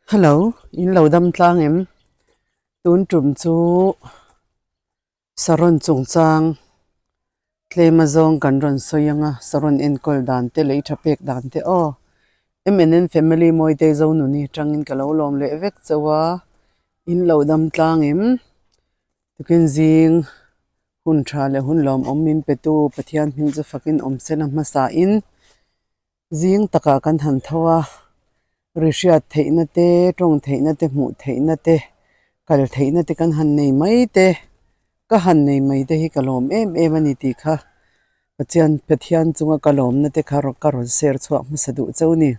Hello, in lo dam tlang em? Tun tum chu Saron chungchang tlem azawng kan rawn sawi ang a, Saron enkawl dan te lei tha pek dan te aw. MNN family Mawitei Zonuni atangin ka lo lawm leh vek chauh a, in lo dam tlang em? Tukin zing hun tha leh hun lawmawm min petu Pathian hming chu fakin awm sela hmasain Zing takah kan han tho a, ri hriat theihna te, tawng theihna te, hmuh theihna te, kal theihna te kan han nei mai te, ka han nei mai te hi ka lawm em em a ni tih kha Pathian Pathian chunga ka lawmna te kha ka rawn share chhuak hmasa duh chauh a ni.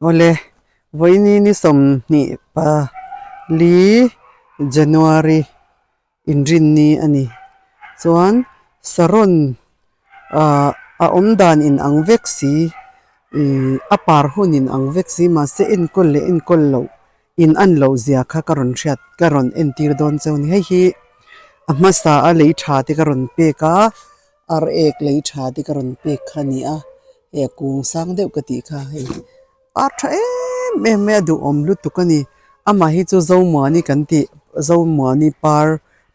Awle, vawiini ni 24 January inrinni a ni. Chuan Saron ah a awm dan in ang vek si ih a par hun in ang vek si mahse enkawl leh enkawl loh in an loh zia kha ka rawn hriat ka rawn entir dawn chauh a ni. Hei hi a hmasa a lei tha te ka rawn pek a. Ar ek lei tha te ka rawn pek kha a ni a, hei a kung sang deuh ka tih kha hei par tha em em mai a duhawm lutuk a ni amah hi chu Zomuani kan tih Zomuani par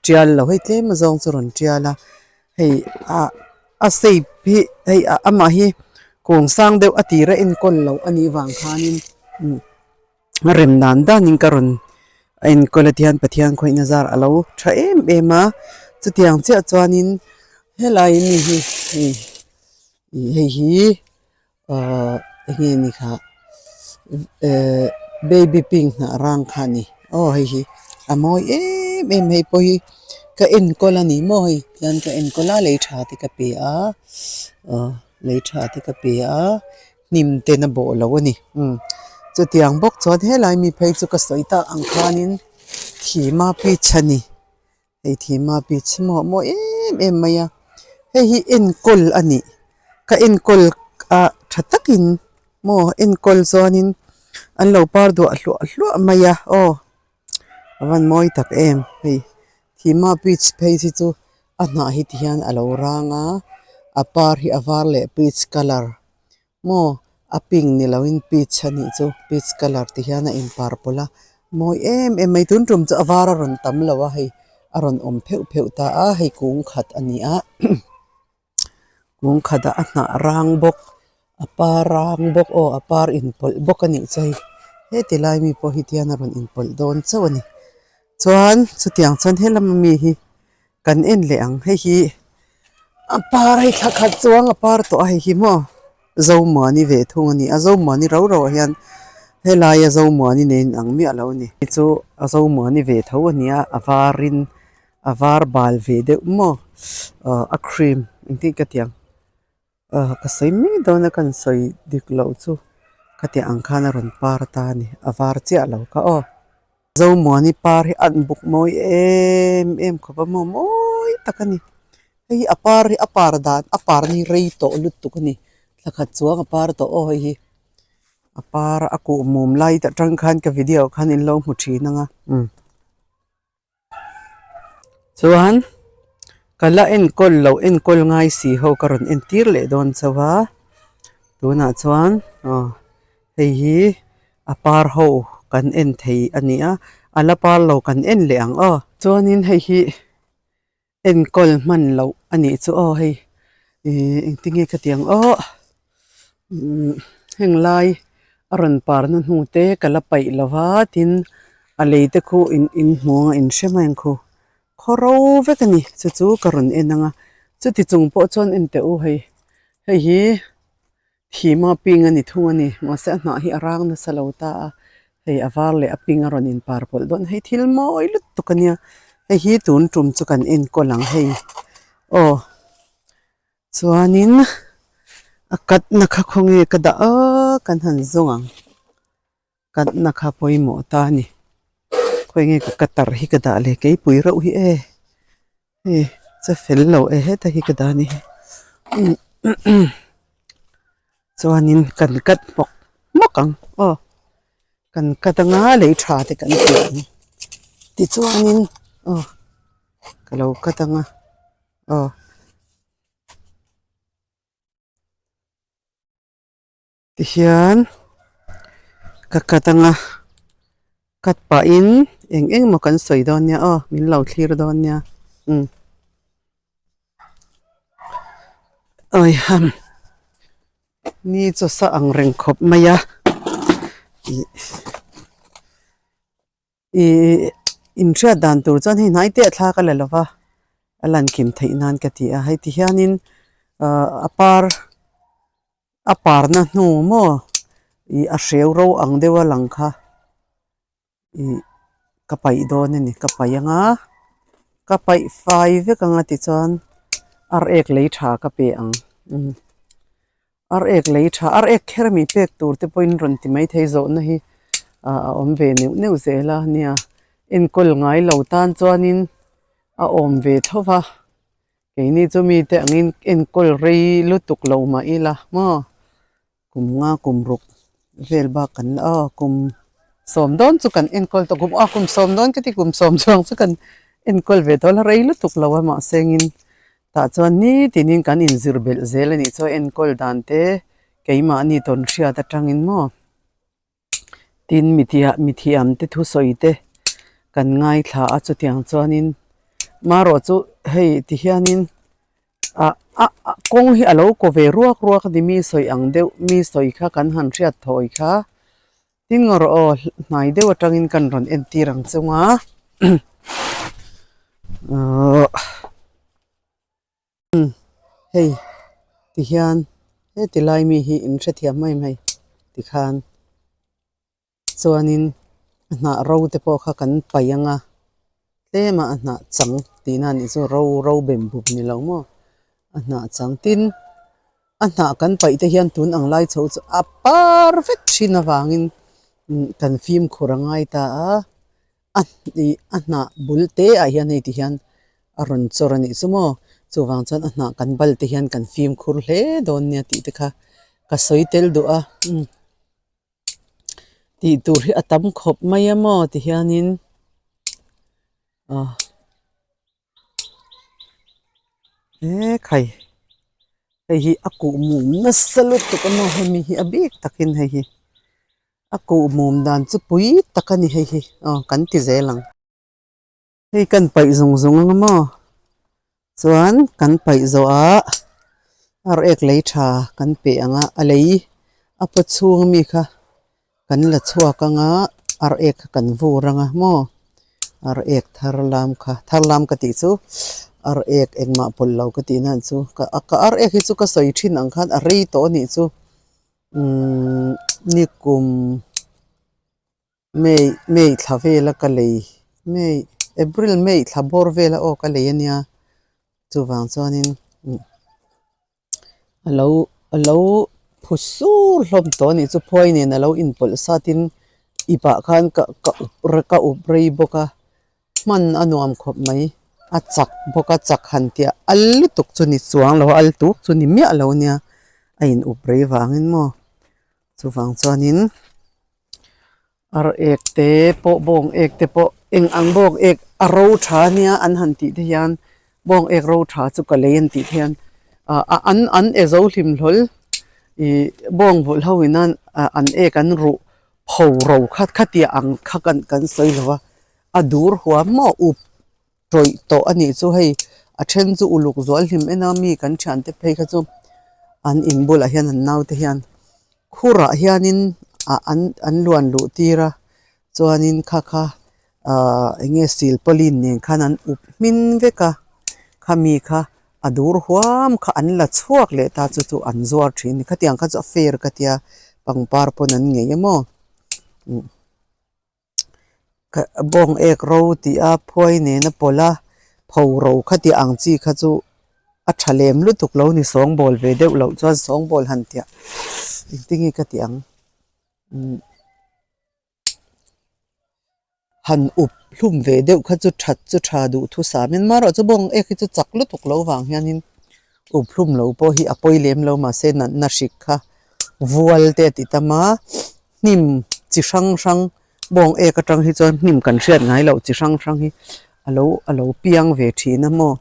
tial lo hei tlem azawng chu rawn tial a hei ah a shape hi hei amah hi kung sang deuh a tir a enkawl loh a nih vang khanin umm. A rem dan danin ka rawn a enkawl a tihian Pathian khawihna zar a lo tha em em a chutiang chiah chuanin helai mi hi hei ih hei hi ahh eng nge ni kha ehh baby pink hnah rang kha a ni aw hei hi a mawi em em hei pawh hi ka enkawl a ni maw hei tihian ka enkawl a lei tha te ka pe a aw lei tha te ka pe a. Hnim ten a bawh lo a ni. Umm chutiang bawk chuan helai mi phei chu ka sawi tak ang khanin thima peach a ni. Hei thima peach hi maw a mawi em em mai a. Hei hi enkawl a nih. Ka enkawl a tha takin maw enkawl chuanin an lo par duah hluah hluah mai a aw. A van mawi tak em hei thima peach phei hi chu a hnah hi ti hian a lo rang a a par hi a var leh peach colour maw a pink ni lo in peach a nih chu peach colour ti hian a in par pawlh a mawi em em mai tun tum chu a var a rawn tam lo a hei a rawn awm pheuh pheuh ta a hei kung khat a ni a. Kung khatah a hnah rang bawk a par rang bawk aw a par inpawlh bawk a nih chu hei heti lai mi pawh hi tihian a rawn inpawlh dawn chauh a ni chuan chutiang chuan helama mi hi kan en leh ang hei hi a par hei thla khat chuang a par tawh a hei hi maw Zomuani ve thung a ni a Zomuani rau rauah hian helaia Zomuani nen ang miah lo a ni hei chu a Zomuani ve tho a ni a a varin. A var bal ve deuh maw ah a cream engtin ka ti ang ah ka sawi mai dawn a ka han sawi dik loh chu ka tih ang khan a rawn par ta a ni a var chiah lo kha aw Zomuani par hi a an buk mawi em em khawp a maw mawi tak a ni hei hi a par hi a par dan a par ni rei tawh lutuk a ni thla khat chuang a par tawh aw hei hi a par a kuhmum lai atang khan ka video khan in lo hmu thin ang a umm. Chuan ka la enkawl loh enkawl ngai si ho ka rawn entir leh dawn chauh a tunah chuan aw hei hi a par ho kan en thei a ni a a la par lo kan en leh ang aw chuanin hei hi enkawl hman loh a nih chu aw hei ih engtin nge ka ti ang aw umm heng lai a rawn par na hnu te ka la paih lo va tin a lei te khu in in hmu ang a in hre mai ang khu khaw ro vek a ni chu chu ka rawn en ang a chuti chung pawh chuan en teh u hei hei hi. Thima ping a ni thung a ni mahse a hnah hi a rang nasa lo ta a hei a var leh a ping a rawn in par pawlh dawn hei thil mawi lutuk a nia hei hi tun tum chu kan enkawl ang hei aw chuanin a cut na kha khawnge ka dah a kan han zawng ang cut na kha pawimawh ta a ni khawnge ka cutter hi ka dah leh keipui reuh hi e. Hei che fel lo e heta hi ka dah a ni chuanin kan cut hmawk hmawk ang aw kan cut anga lei tha te kan ti ang tichuanin aw ka lo cut anga aw. Tihian ka cut anga. Cut pahin eng eng maw kan sawi dawn nia aw min lo thlir dawn nia umm awiham ni chu sa ang reng khawp mai a ih ih inhriat dan tur chuan hei hnai te a thla ka la lo va a lan kim theih nan ka ti a hei ti hianin ah a par. A parna hnu maw ih a hreu ro ang deuh a lang kha ih ka paih dawn a ni ka paih ang a ka paih fai vek ang a tichuan ar ek lei tha ka pe ang umm ar ek lei tha ar ek kher ami pek tur te pawhin rawn ti maithei zawhna hi ah a awm ve neuh neuh zel a nia enkawl ngai lo tan chuanin a awm ve tho va. Keini chu mite angin enkawl rei lutuk lo mah ila maw kum nga kum ruk vel bak kan la aw kum sawm dawn chu kan enkawl tawh kum aw kum sawm dawn ka ti kum sawm chuang chu kan enkawl ve tawh la rei lutuk lo a mahse engin tah chuan nitinin kan inzir belh zel a nih chuan enkawl dan te keimahni tawn hriat atangin maw. Tin mithiah mithiam te thusawi te kan ngaithla a chutiang chuanin marawh chu hei ti hianin ah ah ah kawng hi a lo kaw ve ruak ruak a ni mi sawi ang deuh mi sawi kha kan han hriat thawi kha tin ngawrh aw hnai deuh atangin kan rawn entir ang chunga ahh. Hei ti hian heti lai mi hi in hrethiam mai mai tikhan chuanin a hnah ro te pawh kha kan paih ang a tlem a a hnah chang tihna a nih chu ro ro bem bum ni lo maw a hnah chang tin a hnah kan paih te hian tun ang lai chho chu a par vek thin avangin kan fimkhur a ngai ta a. A ih a hnah bul te ah hian hei ti hian a rawn chawr a nih chu maw chuvang chuan a hnah kan bal te hian kan fimkhur hle dawn nia tih te kha ka sawi tel duh a umm tih tur hi a tam khawp mai a maw ti hianin ah ekhai hei hi a kuh mum nasa lutuk a maw hemi hi a bik takin hei hi. A kuh mum dan chu pui tak a ni hei hi aw kan ti zel ang. Hei kan paih zung zung ang a maw chuan kan paih zawh ah ar ek lei tha kan peh ang a a lei a paw chhung ami kha kan la chhuak ang a ar ek kha kan vur ang a maw ar ek thar lam kha thar lam ka tih chu ar ek engmah pawlh lo ka tih nan chu ka ar ek hi chu ka sawi thin ang khan a rei tawh a nih chu. Umm ni kum May May thla vela ka lei May April May thla bawr vela aw ka lei ania chuvang chuanin a lo a lo phu sur hlawm tawh a nih chu phuai nen a lo inpawlh satin ipah khan ka ka up ka up rei bawk a. Hman a nuam khawp mai, a chak bawk a chak han tih a al lutuk chu ni chuang lo a al tuk chu ni miah lo nia a in up rei vangin maw chuvang chuanin ar ek te pawh bawng ek te pawh eng ang bawng ek a ro tha ania an han tih te hian bawng ek ro tha chu ka lei an tih te hian ah an an e zo hlim hlawl ih bawng vulh ho in an ek an ruh pho ro kha khatiang ang kha kan kan sawi lo a. A dur huam maw up tawih tawh a nih chu hei a then chu uluk zual hlim en a mi kan thiante phei kha chu an in bulah hian an naute hian khurah hianin ah an an luan luh tir a chuanin kha kha ahh eng nge silpawlin nen khan an up hmin vek a khami kha a dur huam kha an la chhuak leh ta chu chu an zuar thin a ni khatiang kha chu a fair ka tia pangpar pawn an ngei a maw. Bawng ek ro tih a phuai nena pawlh a pho ro kha tih ang chi kha chu a tha lem lutuk lo ni sawngbawl ve deuh loh chuan sawngbawl han tiah engtin nge ka tih ang umm han up hlum ve deuh kha chu that chu tha duh thu sa min marawh chu bawng ek hi chu chak lutuk lo vang hianin up hlum lo pawh hi a pawi lem lo mahse natna hrik kha vual te a ti tam a. Hnim chi hrang hrang bawng ek atang hi chuan hnim kan hriat ngai loh chi hrang hrang hi a lo a lo piang ve thin a maw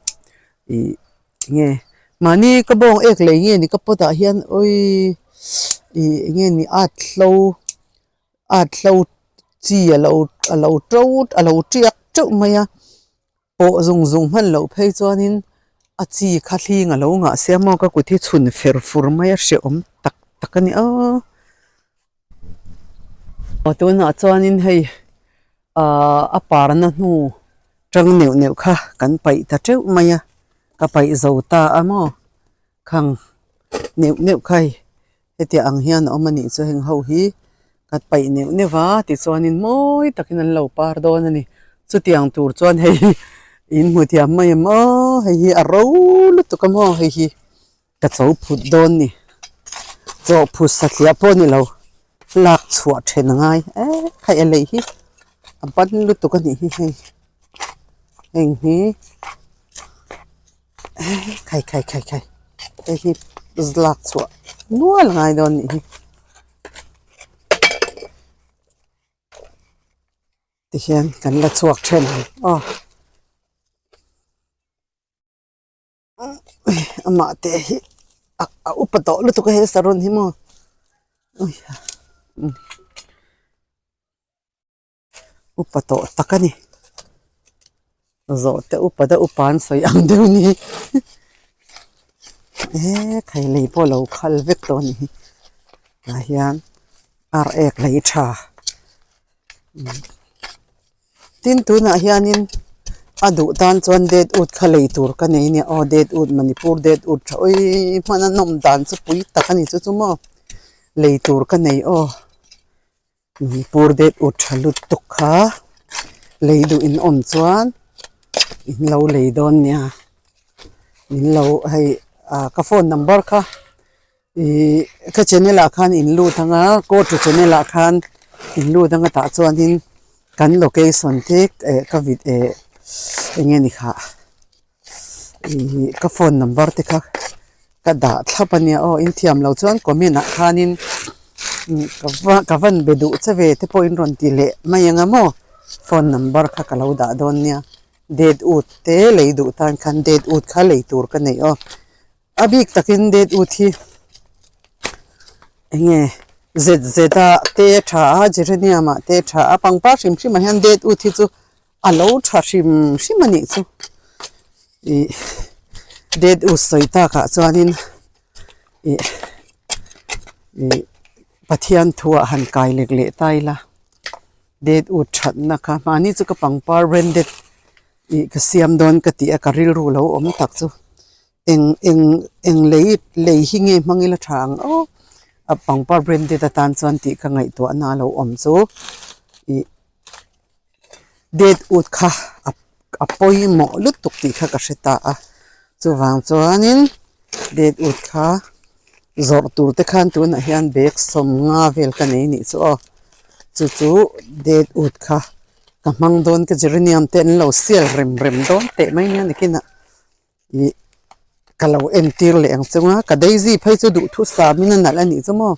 ih enge mahni ka bawng ek lei nge ni ka pot ah hian awii ih enge ni at hlo at hlo. Chi a lo a lo to a lo tiak teuh mai a pawh zung zung hman loh phei chuanin a chi kha hling a lo ngah sia maw ka kut hi chhun fer fur mai a hrehawm tak tak a ni aw. Aw tunah chuanin hei ahh a parna hnu tang neuh neuh kha kan paih ta teuh mai a ka paih zo ta a maw khang neuh neuh kha hei. Hetiang ang hian a awm a nih chu heng ho hi ka paih neuh neuh va tichuanin mawi takin an lo par dawn a ni. Chutiang tur chuan hei hi in hmu thiam mai em aw hei hi a ro lutuk a maw hei hi ka cho phut dawn ni. Chaw phut satliah pawh a ni lo lak chhuah then a ngai eh khaih a lei hi a ban lutuk a nih hi hei heng hi. Khai khai khai khai hei hi lak chhuah nual a ngai dawn nih hi tihian kan la chhuak then ang aw amah te hi a upa tawh lutuk a he saron hi maw. Upa tawh tak a ni. Zawhte upa deuh upa an sawi ang deuh a ni. Eee thei lei pawh a lo khal vek tawh a ni hi. Tah hian ar ek lei tha. Tin tunah hianin a duh tan chuan date ut kha lei tur ka nei a nia aw date ut Manipur date ut tha awii hman a nawm dan chu pui tak a ni chu chu maw lei tur ka nei aw. Manipur date ut tha lutuk kha lei duh in awm chuan in lo lei dawn nia min lo hei ah ka phone number kha ihh ka channel ah khan in lut ang a go to channel ah khan in lut ang a tah chuanin kan location te eh ka vid eh eng nge ni khah. Ihh ka phone number te kha ka dah thlap a nia aw in thiam lo chuan comment ah khanin ka van be duh che ve te pawhin rawn ti leh mai ang a maw phone number kha ka lo dah dawn nia date ut te lei duh tan khan date ut kha lei tur ka nei aw a bik takin date ut hi eng nge zet zet ah te a tha a geranium ah te a tha a pangpar hrim hrim ah hian date ut hi chu. A lo tha hrim hrim a nih chu ih date ut sawi takah chuanin ih ih Pathian thuah han kai lek leh ta ila date ut thatna kha mahni chu ka pangpar branded ih ka siam dawn ka tih a ka rilru lo awm tak chu eng eng eng lei lei hi nge hmang ila tha ang aw a pangpar branded atan chuan tih ka ngaihtuahna a lo awm chu ih. Date ut kha a pawimawh lutuk tih kha ka hre ta a chuvang chuanin date ut kha zawrh tur te khan tunah hian bag sawmnga vel ka nei nih chu aw chu chu date ut kha ka hmang dawn ka geranium te an lo sial rem rem dawn teh mai nia nikinah ih ka lo entir leh ang chunga ka daisy phei chu duhthusam in a nalh a nih chu maw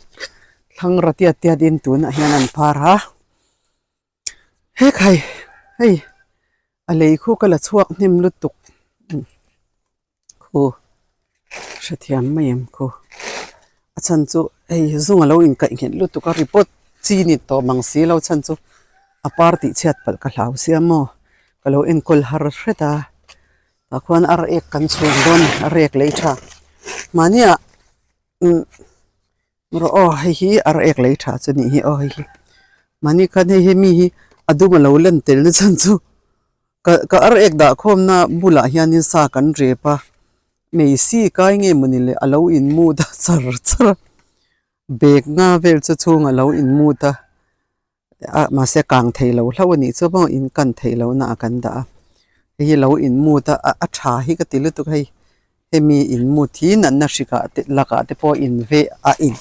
thlangra tiat tiat in tunah hian an phar a. Hekhai hei a lei khu ka la chhuak hnem lutuk khu hrethiam mai ang khu a chhan chu hei zung alo inkaih nghet lutuk a report chi ni tawh mang si lo chhan chu a par tih chhiat palh ka hlau sia maw ka lo enkawl har hret a tah khuan ar ek kan chhung dawn a ni ar ek lei tha mahnia umm. Rawh aw hei hi ar ek lei tha chu nih hi aw hei hi mahni khan hei hi mi hi a dum a lo len tel na chhan chu ka ka ar ek dah khawm na bulah hianin sa kan rep a meisi kai nge mawni le a lo in mut a char char a bag nga vel chu chhung a lo in mut a ah mahse kang thei lo hlauh a nih chu maw in kan theih loh na ah kan dah a hei hi lo in mut a a tha hi ka ti lutuk a hei hemi in mut hi natna hrik ah te lakah te pawh in veh a in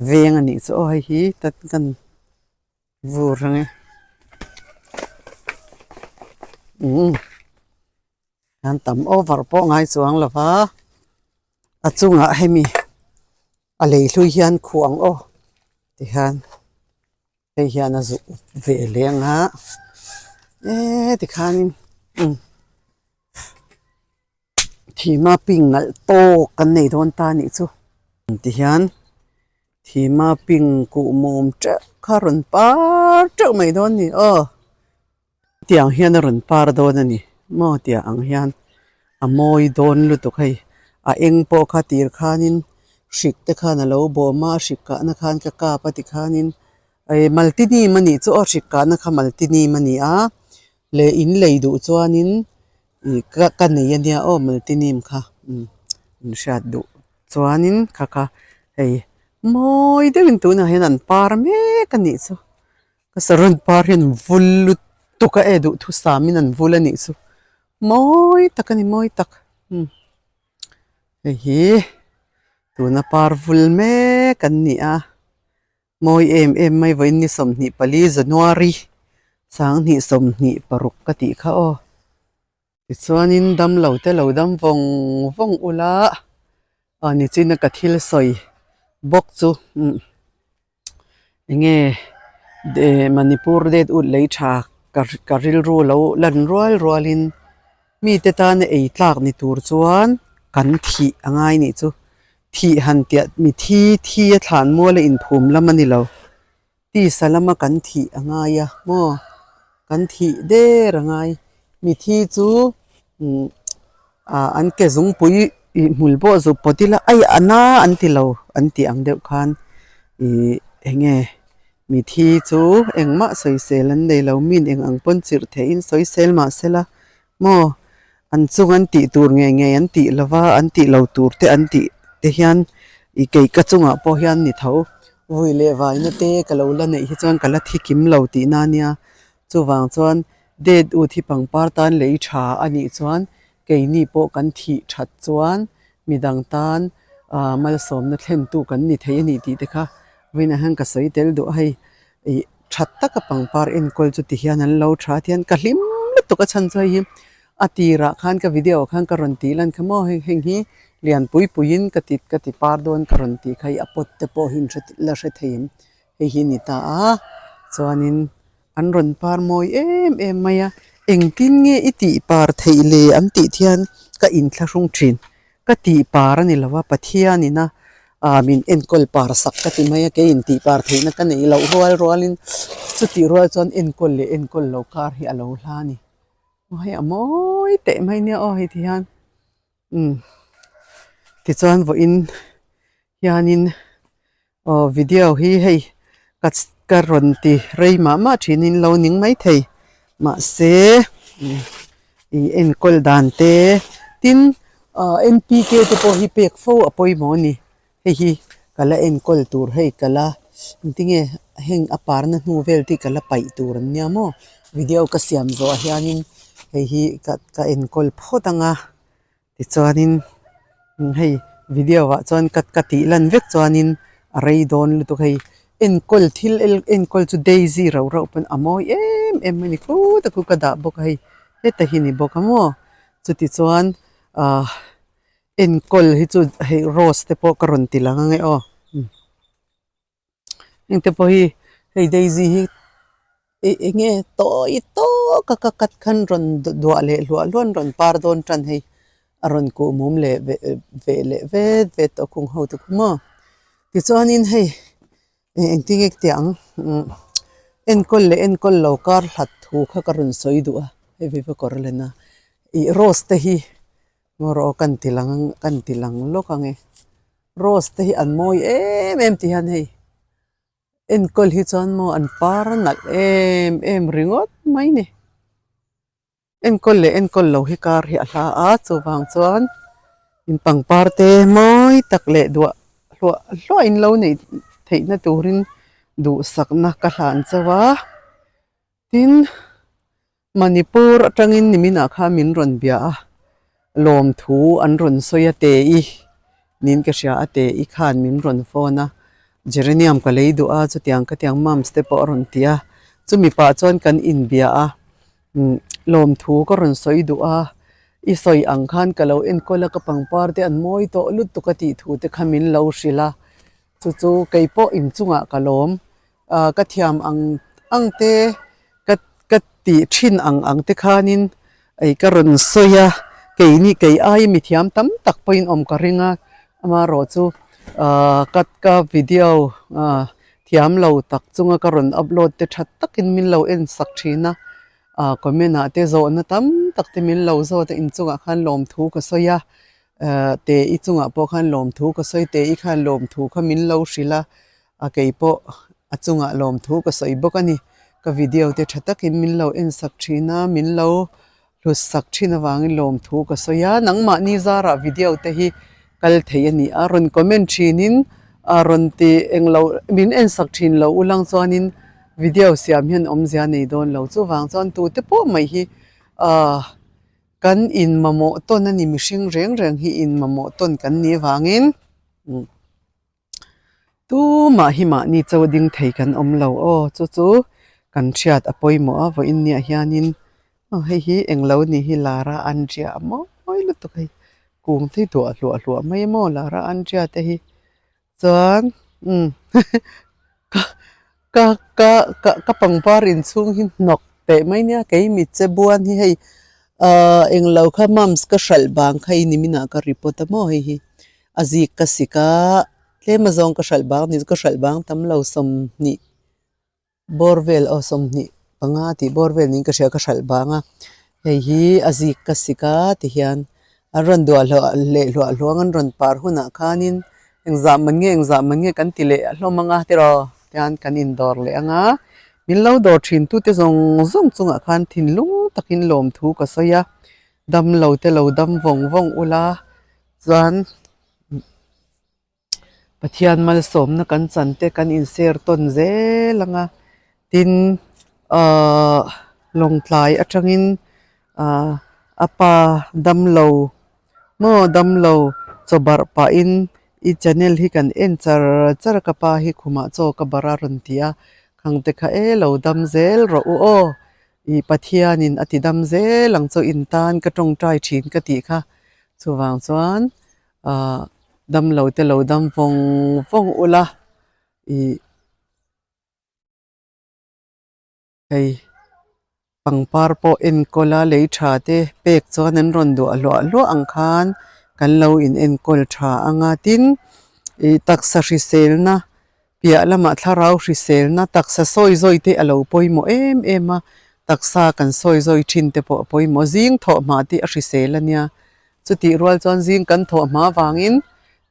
veng a nih chu aw hei hi ta kan vur ang e umm an tam over pawh ngai chuang lo va a chungah hemi a lei hlui hian khuh ang aw tihian hei hian a zuk ve leng a eee tikhanin umm thima ping nalh tawk kan nei dawn ta anih chu tihian. Thima pink kuhmum teuh kha a rawn par teuh mai dawn a ni aw. Tiang hian a rawn par dawn a ni maw tiang ang hian a mawi dawn lutuk hei a eng pawh kha tir khanin hrik te khan a lo bawm a hrik kahna khan ka kap a tikhanin ih maltinim a nih chu aw hrik kahna kha maltinim a ni a leh in lei duh chuanin ih ka ka nei a nia aw maltinim kha umm in hriat duh chuanin kha kha hei mawi deuhin tunah hian an par mek a nih chu. Ka saron par hian vul lutuk a e duhthusam in an vul a nih chu mawi tak a ni mawi tak umm hei hi tuna par vul mek an ni a mawi em em mai vawiin ni 24 January 2026 ka tih kha aw tichuanin damlo te lo dam vawng vawng ula ah nichina ka thil sawi bawk chu umm. Enge Manipur date ut lei tha ka rilru lo lan rual rualin mite tana ei tlak ni tur chuan kan thih a ngai nih chu. Thih han tiah mi thi thi a thlan mual a inphum lam a ni lo. Tisa lama kan thih a ngai a maw kan thih der a ngai. Mi thi chu an ke zungpui ih hmul pawh zuk pawt ila ai a na an ti lo an tih ang deuh khan ih eng nge mi thi chu engmah sawisel an nei lo min eng ang pawn chirh theihin sawisel mah sela maw an chung an tih tur ngei ngei an tih lova an tih lo tur te an tih te hian ih kei ka chungah pawh hian ni tho vui leh vaina te ka lo la neih hi chuan ka la thi kim lo tihna a nia chuvang chuan date ut hi pangpar tan lei tha a nih chuan Keini pawh kan thih that chuan midang tan malsawmna thlentu kan ni thei a ni tih te kha vawiinah hian ka sawi tel duh a hei ih that taka pangpar enkawl chu ti hian an lo tha tihian ka hlim lutuk a chhan chu hei hi a tirah khan ka video ah khan ka rawn tih lan kha maw hei heng hi lian pui puiin ka ti ka ti par dawn ka rawn tih kha hei a pot te pawh hi la hre thei em hei hi a ni ta a chuanin. An rawn par mawi em em mai a, engtin nge i tih par theih le an tih thian ka inthlahrung thin. Ka tih par a ni lo a, Pathianin a ah min enkawl par sak ka ti mai a, kei in tih par theihna ka neih loh rual rualin chutih rual chuan enkawl leh enkawl lo kar hi a lo hla a ni. Aw hei a mawi teh mai nia aw hei ti hian umm tichuan vawiin hianin Aw video hi hei ka ka rawn ti rei mah mah thin in lo ning mai thei mahse ih enkawl dan te tin ah N_P_K te pawh hi pek fo a pawimawh a ni hei hi ka la enkawl tur hei ka la engtinge heng a parna hnu vel te hi ka la paih tur an nia maw video ka siam zawh ah hianin hei hi ka ka enkawl phawt ang a. Tichuanin hei video ah chuan ka ka tih lan vek chuanin a rei dawn lutuk hei enkawl thil enkawl chu daisy rauh rauh pawn a mawi em em mai a ni khut a khu ka dah bawk a hei heta hi ni bawk a maw chuti chuan ahh enkawl hi chu hei rose te pawh ka rawn ti lang ang e aw. Hengte pawh hi hei daisy hi ih eng nge tawi tawk a ka cut khan rawn duah leh hluah hluah an rawn par dawn tan hei a rawn kuh mum leh veh veh leh vet vet tawh khung ho te khu maw tichuanin hei eng engtin nge ka tih ang umm enkawl leh enkawl lo kar hlat thu kha ka rawn sawi duh a hei viva kawr len a ih rose te hi ngaw rawh aw kan ti lang kan ti lang lawk ang e. Rose te hi an mawi em em ti hian hei enkawl hi chuan maw an par nalh em em ringawt mai ni. Enkawl leh enkawl lo hi kar hi a hla a chuvang chuan in pangpar te mawi tak leh duah hluah hluah in lo neih theihna turin duhsakna ka hlan chauh a tin. Manipur atangin niminah khan min rawn bia a, lawmthu an rawn sawi a Tei niin ka hria a, Tei khan min rawn phone a, Geranium ka lei duh a, chutiang ka tiang mums te pawh a rawn ti a, chumi pah chuan kan inbia a, lawmthu ka rawn sawi duh a, i sawi ang khan ka lo enkawl a, ka pangpar te an mawi tawh lutuk a tih thu te kha min lo hrilh a, chu chu keipawh inchungah ka lawm. ah ka thiam ang ang te ka ka tih thin ang ang te khanin ei ka rawn sawi a keini kei aia mithiam tam tak pawhin awm ka ring a amaherawh chu. Ahh ka ka video ahh thiam lo tak chunga ka rawn upload te tha takin min lo en sak thin a ahh comment ah te zawhna tam tak te min lo zawt a inchungah khan lawmthu ka sawi a ahh te i chungah pawh khan lawmthu ka sawi te i khan lawmthu kha min lo hrilh a a kei pawh a chungah lawmthu ka sawi bawk a ni ka video te tha takin min lo en sak thin a min lo hlut sak thin avangin lawmthu ka sawi a nangmahni zarah video te hi kal thei a ni a rawn comment thinin a rawn ti englo min en sak thin lo ulang chuanin video siam hian awmzia nei dawn lo chuvang chuan tute pawh mai hi ahh kan in mamawh tawn a ni mihring reng reng hi in mamawh tawn kan nih avangin. Tumah hi mahni cho ding thei kan awm lo aw chu chu kan hriat a pawimawh a vawiin niah hianin aw hei hi englo ni hi lara an ria a mawi lutuk hei kung te hi duah hluah hluah mai maw lara an ria te hi chuan umm ka ka ka ka pangpar inchhung hi hnawk teh mai nia kei mit che buan hi hei ahh englo kha mums ka hralh bang kha i niminah ka report a maw hei hi. A zik ka sik a, tlem azawng ka hralh bang ni chu ka hralh bang tam lo 20 bawr vel aw 25 tih bawr vel niin ka hria ka hralh bang a, hei hi a zik ka sik a tihian an rawn duah hluah leh hluah hluang an rawn par hunah khanin engzah man nge engzah man nge kan ti leh hlawm ang a tiraw tihian kan indawr leh ang a, min lo dawr thin tute zawng zawng chungah khan thinlung takin lawmthu ka sawi a, damlo te lo dam vawng vawng ula. Chuan Pathian malsawmna kan chan te kan inser tawn zel ang a, tin ahh lawngtlai atangin ahh a pa damlo maw damlo chaw barh pahin i channel hi kan en char char a ka pa hi khumah chaw ka barh a rawn ti a, khang te kha e lo dam zel rawh u aw ih Pathianin a ti dam zel ang chu in tan ka tawngtai thin ka tih kha. Chuvang chuan ahh damlo te lo dam vawng vawng ula ih hei pangpar pawh enkawl a lei tha te pek chuan an rawn duah hluah hluah ang khan kan lo in enkawl tha ang a tin ih taksa hriselna piah lamah thlarau hriselna taksa sawi zawi te a lo pawimawh em em a, taksa kan sawi zawi thin te pawh a pawimawh zing thawh hma tih a hrisel a nia, chutih rual chuan zing kan thawh hma vangin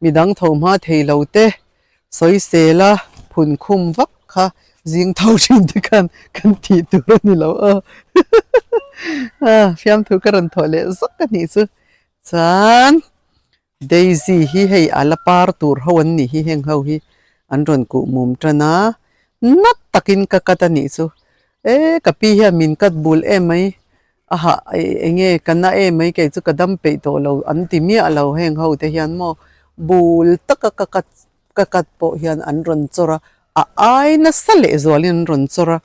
midang tho hma thei lo te sawisel a phun khum vak kha zing tho thin te khan kan tih tur a ni lo aw fiamthu ka rawn thawh leh zawk a nih chu chuan. Daisy hi hei a la par tur ho an nih hi heng ho hi an rawn kuh mum tan a nat takin ka cut a nih chu e ka pi hian min cut bul em mai a hah eng nge ka na em mai kei chu ka dam peih tawh lo an ti miah lo heng ho te hian maw bul taka ka cut ka cut pawh hian an rawn chawr a a ai nasa leh zualin an rawn chawr a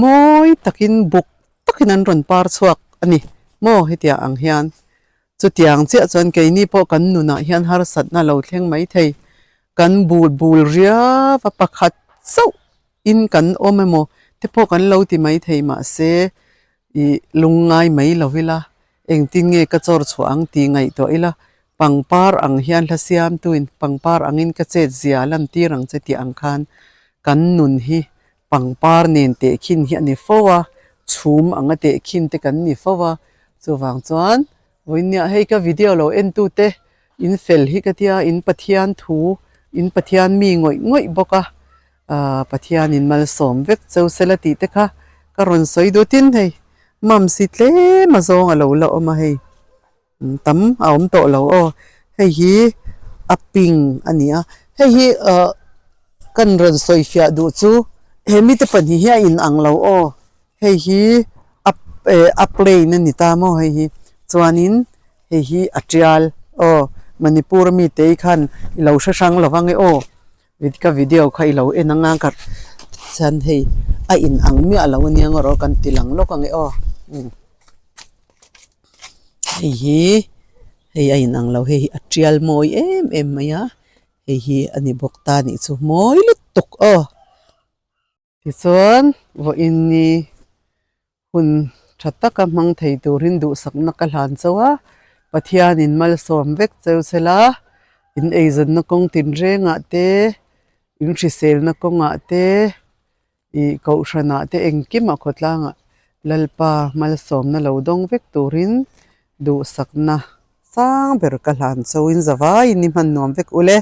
mawi takin buk takin an rawn par chhuak a ni maw hetiang ang hian. Chutiang chiah chuan keini pawh kan nunah hian harsatna lo thleng mai thei. Kan bul bul riau a pakhat chauh in kan awm emaw te pawh kan lo ti mai thei mahse ih lungngai mai lo ila engtin nge ka chawr chhuah ang tih ngaihtuah ila pangpar ang hian hla siamtuin pangpar angin ka chet zia lan tir ang che tih ang khan kan nun hi pangpar nen tehkhin hi a ni fo a, chhum anga tehkhin te kan ni fo a, chuvang chuan vawinia hei ka video lo en tu te in fel hi ka tia in Pathian thu in Pathian mi ngawih ngawih bawk a, ahh Pathian in malsawm vek cheu sela tih te kha ka rawn sawi dut in hei mams hi tlem a zawng a lo la awm a hei. Tam a awm tawh lo aw hei hi a pink a ni a hei hi ah kan rawn sawi fiah duh chu he mite pahnih hi a in ang lo aw hei hi a eh a plain a ni ta maw hei hi chuanin hei hi a tial aw Manipur ami te hi khan i lo hre hrang lo vang e aw ka video kha i lo en anga ka chuan hei a in ang miah lo ania ngaw rawh kan ti lang lawk ang e aw. Hei hi hei a inang lo hei hi a tial mawi em em mai a hei hi a ni bawk ta nih chu mawi lutuk aw tichuan vawiin ni hun tha taka hmang thei turin duhsakna ka hlan chauh a Pathianin malsawm vek cheu sela. In eizawnna kawng tinrengah te, in hriselna kawngah te, ih kohhranah te engkimah khawtlangah Lalpa malsawmna lo dawng vek turin duhsakna sang ber ka hlan chauhin zavaiin i hman nuam vek ule.